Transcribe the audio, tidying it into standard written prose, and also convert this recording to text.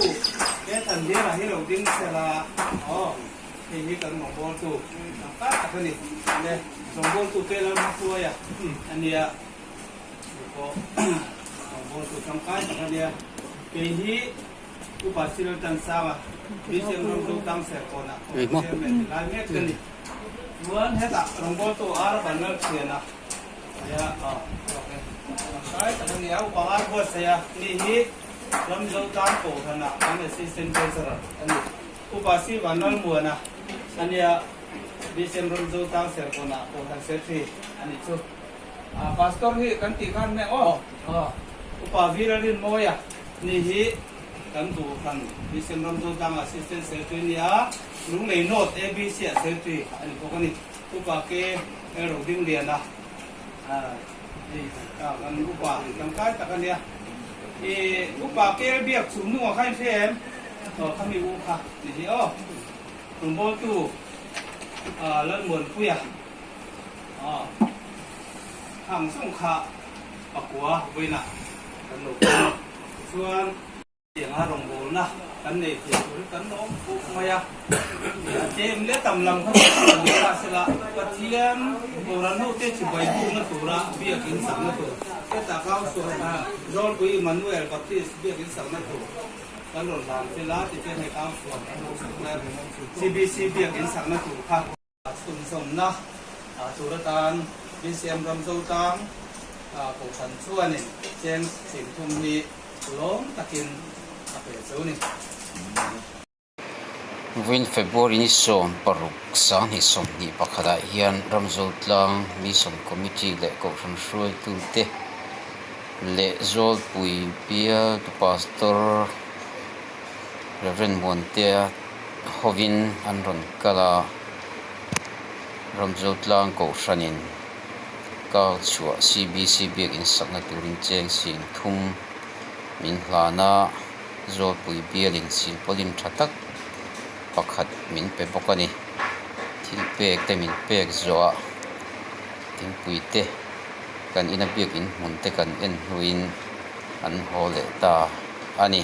Ke Thanliana hi lo ding sela aw hei hi kan rawngbawltu tangkai tak a ni. Le rawngbawltu te Lalhmahruaia a nia hei pawh rawngbawltu tangkai tak a nia. Kei hi Upa Cyril Tansanga BCM Ramzo Tang Serkawnah Kohhran Chairman ni lai mek ka ni. Chuan hetah rawngbawltu Ar Vanlalthiana nia aw tangkai tak a nia. Upa Ar Buatsaia ni hi Ramzo Tlang Kohhranah kan Assistant Treasurer a ni. Upa Si Vanlalmuana a nia, BCM Ramzo Tlang Serkawnah Kohhran Secretary a ni chu. Pastor hi kan tih khan mek aw. Upa Virarinmawia ni hi kan Kohhran BCM Ramzo Tlang Assistant Secretary a ni a, Lunglei North ABC ah Secretary a ni bawk a ni. Upa K. Rodingliana hei kan upa tangkai tak a nia. I upa kel biak chhum hnungah kha in hre em? Aw khami u kha ni hi aw. Rawngbawltu Lalmuanpuia aw khang zawng kha pakua vawiinah kan lo kal a. Tichuan. Tianga rawngbawlna kan nei thei tur hi kan la awm khawp mai a, a tlem leh tam lam kha chu kan ni ta sela, Pathian Kohhran hote chibai bukna tura biakin sakna tur, hetah kau sual Zawlpui Emmanuel Baptist biakin sakna tur kan rawn hlan fel a, tichuan hei kau sual CBC biakin sakna tur kha. Chhunzawmna tur atan BCM Ramzotlang Kohhran chuanin cheng 30 hi lawm takin a pe chu ni. Vawiin February ni 16 2021 ah hian Ramzotlang Mission Committee leh Kohhran hruaitute leh Zawlpui bialtu Pastor Rev Muantea hovin an rawn kal a, Ramzotlang Kohhranin kau chhuah CBC biakin sakna turin cheng 30 min hlan a, Zawlpui bialin silpawlin tha tak pakhat min pe bawk a ni. Thil pek te min pek zawh a, thingpui te kan ina biakin hmun te kan en hnuin an haw leh ta a ni.